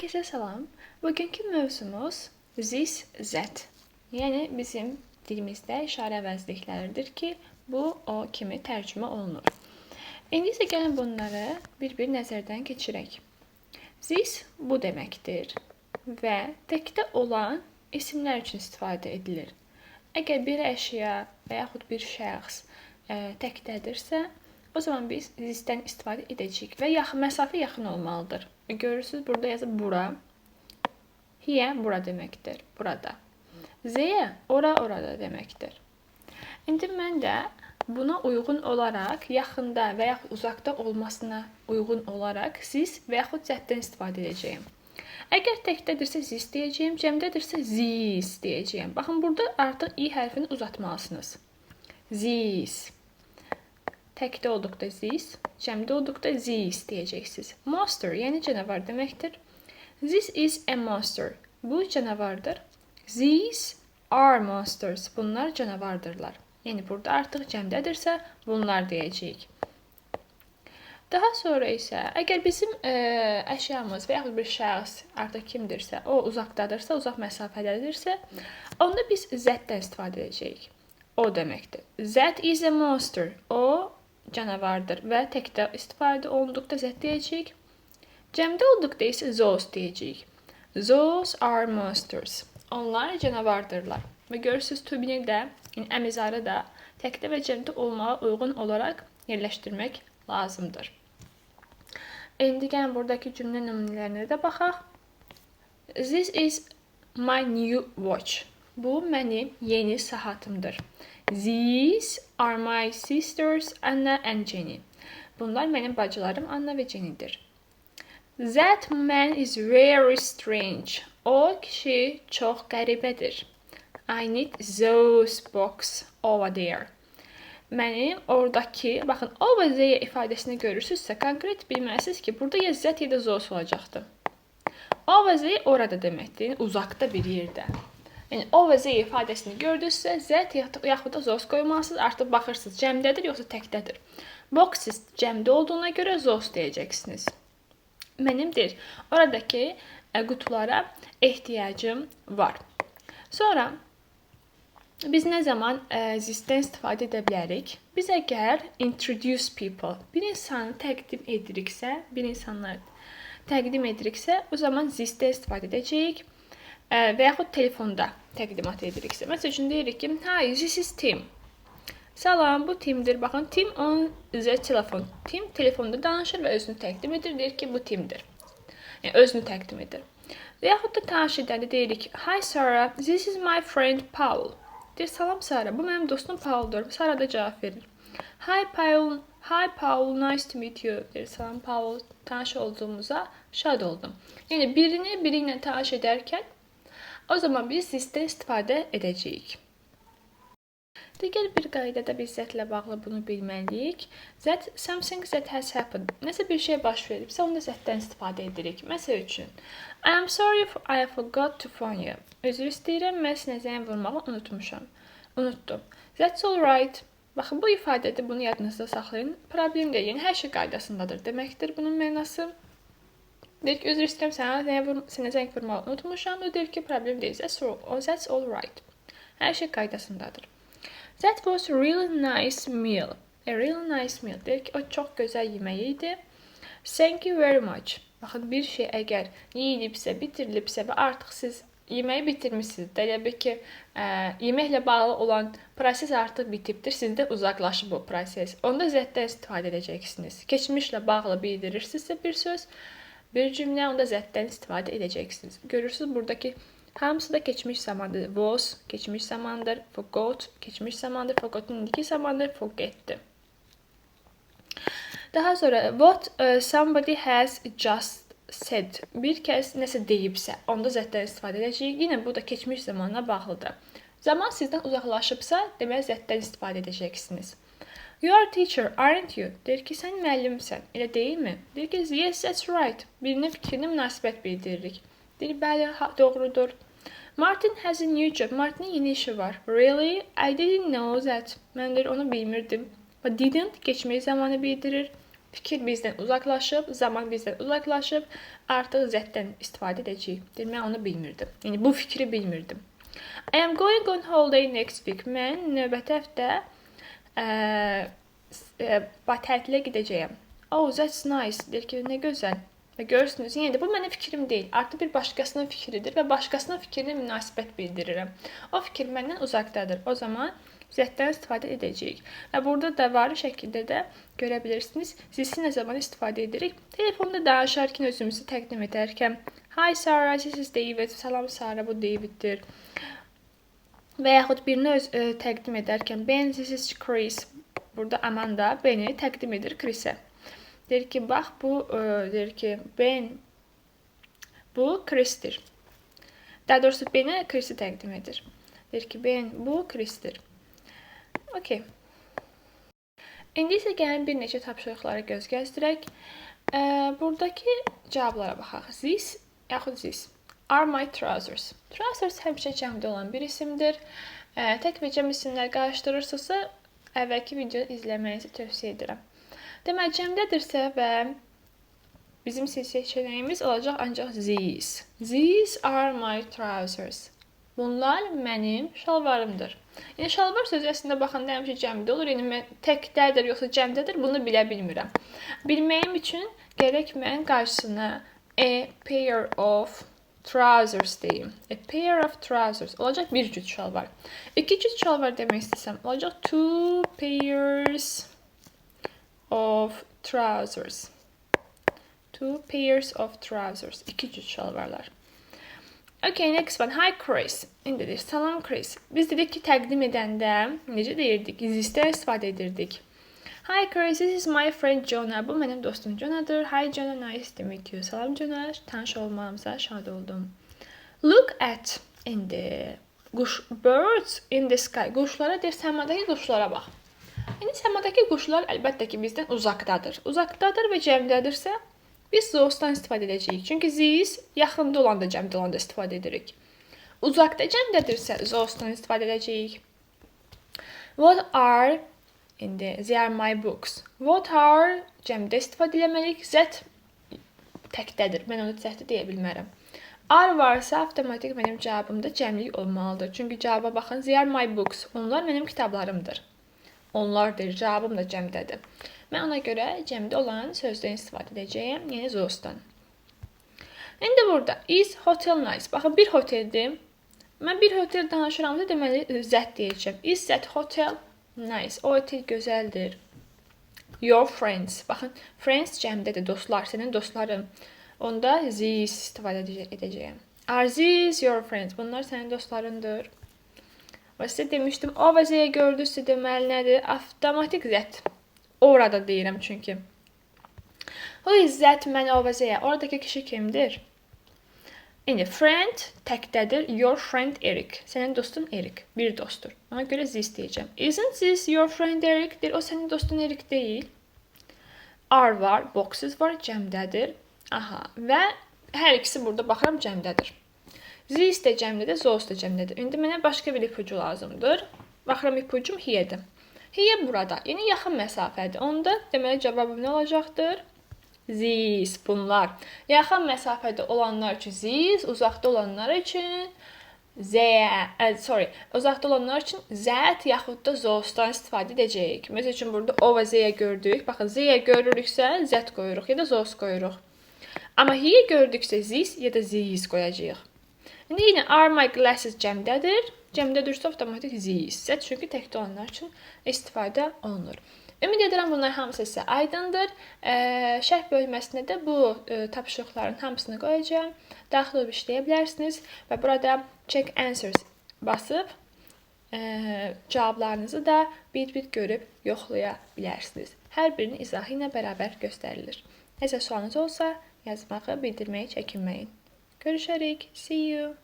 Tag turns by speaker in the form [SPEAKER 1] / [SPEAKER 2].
[SPEAKER 1] Herkese salam. Bugünkü mövzumuz this, that. Yəni bizim dilimizdə işarə əvəzlikləridir ki, bu, o kimi tərcümə olunur. İndi isə gəlin bunları bir-bir nəzərdən keçirək. This bu deməkdir və təkdə olan isimlər üçün istifadə edilir. Əgər bir əşya və yaxud bir şəxs təkdədirsə, o zaman biz this-dən istifadə edəcəyik və yaxın, məsafə yaxın olmalıdır. Görürsüz, burada yazıb bura. Here bura deməkdir, burada. There ora, orada deməkdir. İndi mən də buna uyğun olaraq yaxında və yaxud uzaqda olmasına uyğun olaraq this və yaxud that-dən istifadə edəcəyim. Əgər təkdədirsə this deyəcəyim, cəmdədirsə these deyəcəyim. Baxın, burada artıq i hərfini uzatmalısınız. These. Təkdə olduqda this, cəmdə olduqda these deyəcəksiniz. Monster, yəni canavar deməkdir. This is a monster. Bu canavardır. These are monsters. Bunlar canavardırlar. Yəni burada artıq cəmdədirsə bunlar deyəcəyik. Daha sonra isə əgər bizim əşyamız və yaxud bir şəxs artıq kimdirsə, o uzaqdadırsa, uzaq məsafədədirsə, onda biz that-dən istifadə edəcəyik. O deməkdir. That is a monster. O canavardır və təkdə istifadə olunduqda that deyəcəyik. Cəmdə olduqda isə those deyəcəyik. Those are monsters. Onlar canavardırlar. Və görürsüz, to be-ni də, yəni am, is, are'ı da təkdə və cəmdə olmağa uyğun olaraq yerləşdirmək lazımdır. İndi gəlin buradakı cümlə nümunələrinə də baxaq. This is my new watch. Bu mənim yeni saatımdır. These are my sisters Anna and Jenny. Bunlar mənim bacılarım Anna və Jenny'dir. That man is very strange. O kişi çox qəribədir. I need those books over there. Mənim oradakı, baxın, over there ifadəsini görürsünüzsə, konkret bilməlisiniz ki, burada ya that ya da those olacaqdır. Over there orada deməkdir, yəni uzaqda bir yerdə. Yəni over there ifadəsini gördünüzsə, that yaxud da those qoymalısınız. Artıq baxırsınız, cəmdədir yoxsa təkdədir. Boxes cəmdə olduğuna görə those deyəcəksiniz. Mənimdir. Oradakı qutulara ehtiyacım var. Sonra biz nə zaman this-dən istifadə edə bilərik? Biz əgər introduce people, bir insanı təqdim ediriksə, bir insanları təqdim ediriksə, o zaman this-dən istifadə edəcəyik. Və yaxud telefonda təqdimat ediriksə. Məsəl üçün deyirik ki, "Hi, this is Tim." Salam, bu Timdir. Baxın, Tim on the telephone. Tim telefonda danışır və özünü təqdim edir. Deyir ki, bu Timdir. Yəni özünü təqdim edir. Və yaxud da tanış edəndə deyirik, "Hi Sarah, this is my friend Paul." Deyir, "Salam Sara, bu mənim dostum Pauldur." Sara da cavab verir. "Hi Paul, hi Paul, nice to meet you." Deyir, "Salam Paul, tanış olduğumuza şad oldum." Yəni birini biri ilə tanış edərkən o zaman biz this-dən istifadə edəcəyik. Digər bir qaydada biz that-lə bağlı bunu bilməliyik. That something that has happened. Nəsə bir şey baş veribsə, onda that-dən istifadə edirik. Məsəl üçün, I am sorry I forgot to phone you. Üzr istəyirəm, mən sənə zəng vurmağı unutmuşam. Unutdum. That's all right. Baxın, bu ifadədir, bunu yadınızda saxlayın. Problem deyil, yəni hər şey qaydasındadır deməkdir bunun mənası. Deyir ki, üzr istəyirəm, sənə zəng vurmağı unutmuşam. O deyir ki, problem deyil. That's all right. Hər şey qaydasındadır. That was a really nice meal. A really nice meal. Deyir ki, o çox gözəl yemək idi. Thank you very much. Baxın, bir şey əgər yeyilibsə, bitirilibsə və artıq siz yeməyi bitirmişsiniz də, elə bil ki, yeməklə bağlı olan proses artıq bitibdir, sizdə uzaqlaşıb o proses. Onda that-dən istifadə edəcəksiniz. Keçmişlə bağlı bildirirsinizsə bir söz, bir cümlə, onda that-dən istifadə edəcəksiniz. Görürsünüz, buradakı hamısı da keçmiş zamandır. Was keçmiş zamandır, forgot keçmiş zamandır, forgot'un indiki zamandır, forget'dir. Daha sonra what somebody has just said. Bir kəs nəsə deyibsə, onda that-dən istifadə edəcəyik. Yenə bu da keçmiş zamanla bağlıdır. Zaman sizdən uzaqlaşıbsa, demək that-dən istifadə edəcəksiniz. You are a teacher, aren't you? Deyir ki, sən müəllimsən, elə deyilmi? Deyir ki, yes, that's right. Birinin fikrinə münasibət bildiririk. Deyir, bəli, doğrudur. Martin has a new job. Martinin yeni işi var. Really? I didn't know that. Mən deyir, onu bilmirdim. But didn't keçmiş zamanı bildirir. Fikir bizdən uzaqlaşıb, zaman bizdən uzaqlaşıb, artıq that-dən istifadə edəcəyik. Deyir, mən onu bilmirdim. Yəni bu fikri bilmirdim. I am going on holiday next week. Mən növbəti həftə tətilə gedəcəyəm. Oh, that's nice. Deyir ki, nə gözəl. Və görürsünüz, yenə də bu mənim fikrim deyil. Artıq bir başqasının fikridir və başqasının fikrinə münasibət bildirirəm. O fikir məndən uzaqdadır. O zaman that-dən istifadə edəcəyik. Və burada da var şəkildə də görə bilirsiniz. This-i nə zaman istifadə edirik? Telefonda danışarkən, özümüzü təqdim edərkən, Hi Sarah, this is David. Salam Sara, bu Daviddir. Və yaxud birini öz təqdim edərkən, Ben, this is Chris. Burada Amanda Beni təqdim edir Chrisə. Deyir ki, bax bu, deyir ki, Ben, bu Chris'tir. Daha doğrusu Benə Chris'i təqdim edir. Deyir ki, Ben, bu Chris'tir. Okay. İndi isə gəlin bir neçə tapşırıqlara göz gəzdirək. Buradakı cavablara baxaq. This yaxud these are my trousers. Trousers həmişə cəmdə olan bir isimdir. Tək və cəm isimlər qarışdırırsınızsa, əvvəlki videonu izləməyinizi tövsiyə edirəm. Deməli, cəmdədirsə və bizim seçənəyimiz olacaq ancaq these. These are my trousers. Bunlar mənim şalvarımdır. Yəni şalvar sözü əslində baxanda həmişə cəmdə olur. Yəni mən təkdədir yoxsa cəmdədir, bunu bilə bilmirəm. Bilməyim üçün gərək mən qarşısına a pair of trousers deyim. A pair of trousers olacaq bir cüt şalvar. İki cüt şalvar demək istəsəm olacaq two pairs of trousers. Two pairs of trousers. İki cüt şalvarlar. Okay, next one. Hi Chris. İndi deyir, salam Chris. Biz dedik ki, təqdim edəndə necə deyirdik? This-dən istifadə edirdik. Hi Chris, this is my friend Jonah. Bu mənim dostum Jonah'dır. Hi Jonah, nice to meet you. Salam Jonah, tanış olmağımıza şad oldum. Look at indi quş, birds in the sky. Quşlara deyir, səmadakı quşlara bax. İndi səmadakı quşlar əlbəttə ki, bizdən uzaqdadır. Uzaqdadır və cəmdədirsə, biz those-dan istifadə edəcəyik. Çünki these yaxında olanda, cəmdə olanda istifadə edirik. Uzaqda cəmdədirsə, those-dan istifadə edəcəyik. What are indi they are my books. What are cəmdə istifadə eləməliyik. That təkdədir. Mən onu that deyə bilmərəm. Are varsa avtomatik mənim cavabımda cəmlik olmalıdır. Çünki cavaba baxın. They are my books. Onlar mənim kitablarımdır. Onlar deyir, cavabım da cəmdədir. Mən ona görə cəmdə olan sözdən istifadə edəcəyəm, yəni those-dan. İndi burada is hotel nice. Baxın, bir hoteldir. Mən bir hotel danışıramsa, deməli that deyəcəm. Is that hotel nice? O otel gözəldir. Your friends. Baxın, friends cəmdədir, dostlar, sənin dostların. Onda these istifadə edəcəyəm. Are these your friends? Bunlar sənin dostlarındır. Və sizə demişdim, o və Z gördünüzsə deməli nədir? Avtomatik that. Orada deyirəm çünki. Who is that man over there? Oradakı kişi kimdir? İndi friend təkdədir. Your friend Eric. Sənin dostun Eric. Bir dostdur. Ona görə this deyəcəm. Isn't this your friend Eric? Deyir, o sənin dostun Eric deyil. Are var, boxes var, cəmdədir. Aha, və hər ikisi burada baxıram cəmdədir. This də cəmdədir, those da cəmdədir. İndi mənə başqa bir ipucu lazımdır. Baxıram ipucum here-dir. Here burada, yəni yaxın məsafədir. Onda deməli cavabım nə olacaqdır? These, bunlar. Yaxın məsafədə olanlar üçün these, uzaqda olanlar üçün Z, sorry, uzaqda olanlar üçün that yaxud da those-dan istifadə edəcəyik. Məsəl üçün burada O və Z gördük. Baxın, Z görürüksə that qoyuruq ya da those qoyuruq. Amma here gördüksə this ya da these qoyacağıq. İndi yenə are my glasses cəmdədir. Cəmdədirsə avtomatik these. That çünki təkdə olanlar üçün istifadə olunur. Ümid edirəm bunlar hamısı sizə aydındır. Şərh bölməsində də bu tapşırıqların hamısını qoyacağam. Daxil olub işləyə bilərsiniz və burada check answers basıb cavablarınızı da bir-bir görüb yoxlaya bilərsiniz. Hər birinin izahı ilə bərabər göstərilir. Nəsə sualınız olsa yazmağı, bildirməyi çəkinməyin. Görüşərik. See you.